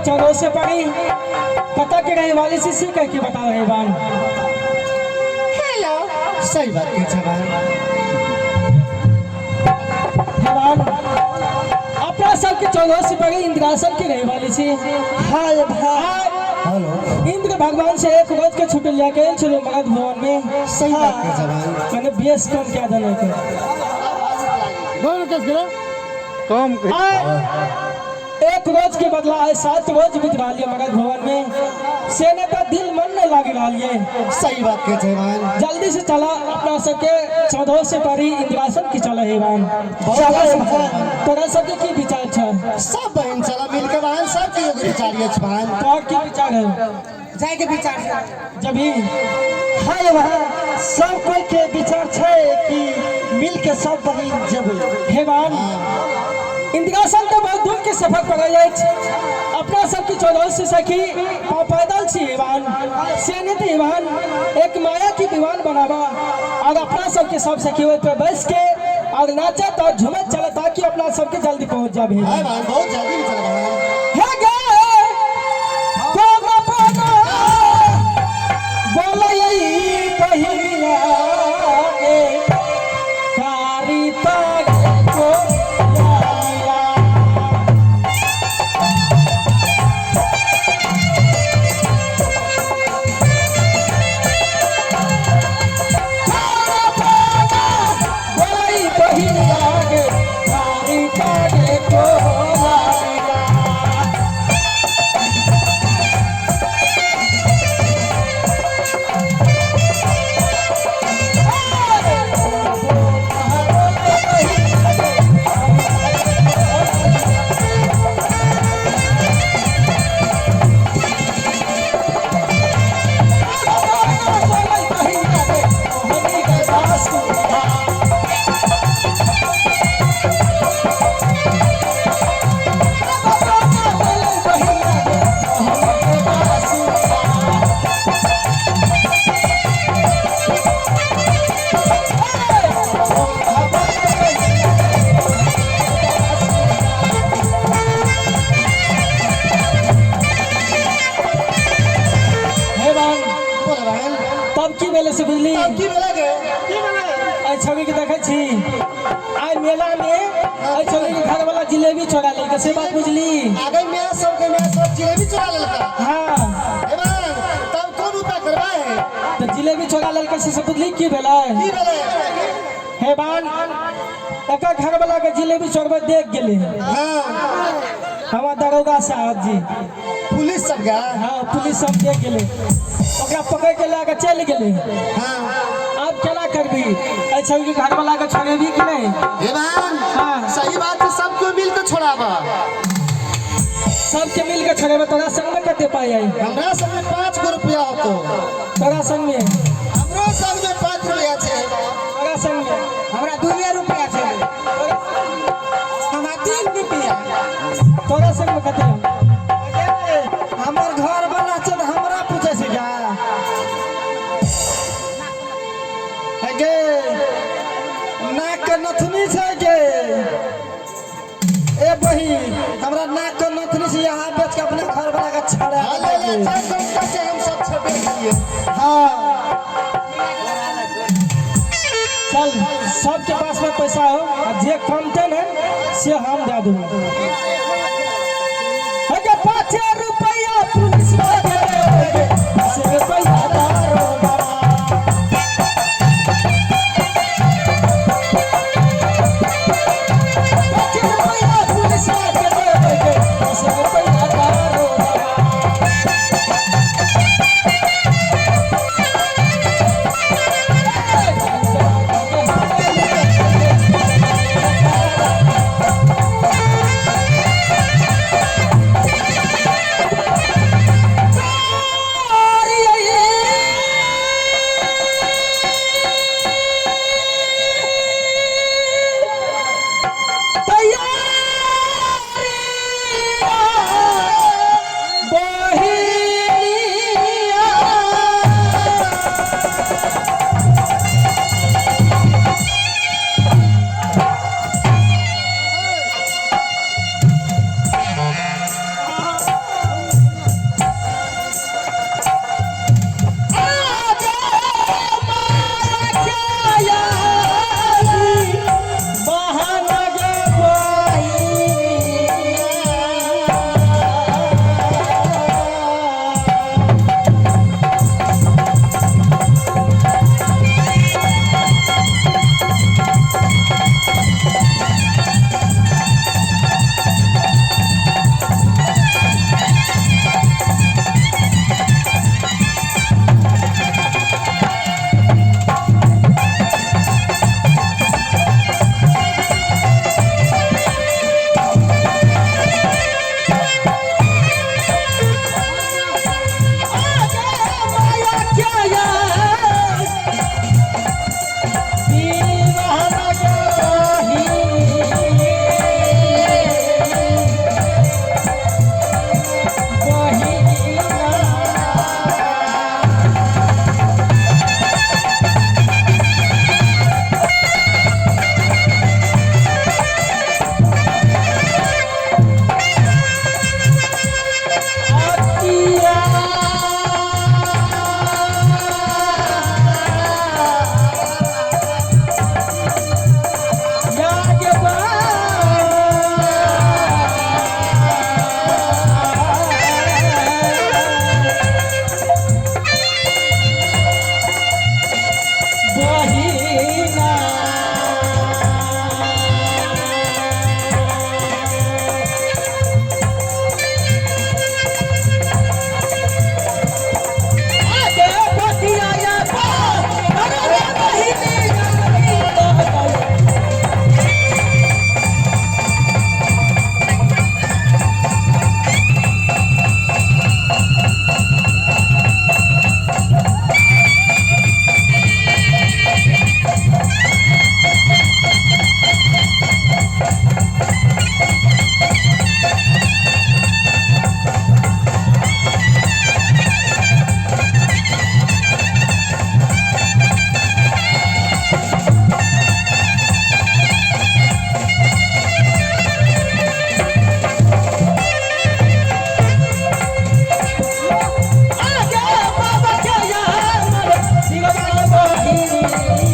चौदह से पड़ी कतऽ के रहे वाली छी से कह के बताओ हे बान। हेलो। सही बात कहै छै बहन। हे बान, अपना सबके चौदह से पड़ी इंद्रासन के रहे वाली छी। हाय भाई। हेलो। इंद्र भगवान से एक रोज के छुट्टी लेके आयल छलहुँ मगध भवन में। सही बात कहै छै बहन। मैंने बेस कम क्या देने के कम आय, एक रोज के बदला है 7 रोज बीत रहा है मगध भवन में। सेने का दिल मन नहीं लाग रहा है। सही बात कहै छै बहन। जल्दी से चला अपना सबके 14 से परी इंद्रासन की चला है बहन। बहुत चला अच्छा बहन। बहन। तोरा सबके की विचार छै? सब बहन चला मिलके बहन, सबके एगो विचार अछि बहन। तोहर की विचार है? जाय के विचार छै। जब ही हाय बहन, सब कोई के विचार छै कि मिल के सब बहन जेबै। हे बहन, इंद्रासन तो बहुत दूर के सफर पड़ल अछि। अपना सबके 14 से सखी पैदल छी बहन। से नहीं तो बहन एक माया की दीवान बनावा और अपना सबके सब सखी ओहि पर बैस के और नाचत और झूमत चला ताकि अपना सबके जल्दी पहुंच जाबे। हाय बहन, बहुत जल्दी में चला बहन। हे गे कोन अपना बोलई बहिनिया के कारी ताग को लालिया। बोलई बहिनिया के कारी ताग को लालिया। हे बहन, बोल बहन। तब की भेलै से बुझली? तब की भेलै गे? एहि छवि के देखै छी आइ मेला में एहि छवि के घर वाला जिलेबी चोरा लेलकै, से बात बुझली? आगे मियां सबके मियां सब जिलेबी चोरा लेलकै। हाँ। हे बहन, तब कोन उपाय करबा है? तऽ जिलेबी चोरा लेलकै से सब बुझली की भेलै? की भेलै? हे बहन, एकर घर वाला के जिलेबी चोरबै देख गेलै। हाँ। हमार दरोगा साहब जी। पुलिस सब गया? हाँ, पुलिस सब देख गेलै, ओकरा पकड़ के लए के चलि गेलै। हाँ। आब केना करबी? एहि छवि के घर वाला के छोड़ेबी कि नहीं? हे बहन, हाँ। सही बात है, सबके मिल के छोड़ाबा। सबके मिल के छोड़ेबा। तोरा संग में कते पाई आई? हमरा संग में 5 गो रुपया होतो। तोरा संग में? हमरो संग में 5 रुपया छै। तोरा संग में? हमरा 2 रुपया छै। हमरा 3 रुपया। तोरा संग में कते? हमर घर वाला छै तऽ हमरा पूछै छै क्या? हे गे, नाक के नथुनी छै गे। ए बहिन, हमरा नाक के नथुनी छै, यहाँ बेच के अपने घर वाला के छड़ा हाँ, ले ले, देबै। चल, चल, चल, चल, हम सब छबे छियै। हाँ। चल, सबके पास में पैसा हो आ जे कमते ने से हम दे देबै। अरे 5 रुपया पुलिस वाले देबै, 5 रुपया दारोगा। 5 रुपया पुलिस वाले देबै, 5 रुपया दारोगा। छी।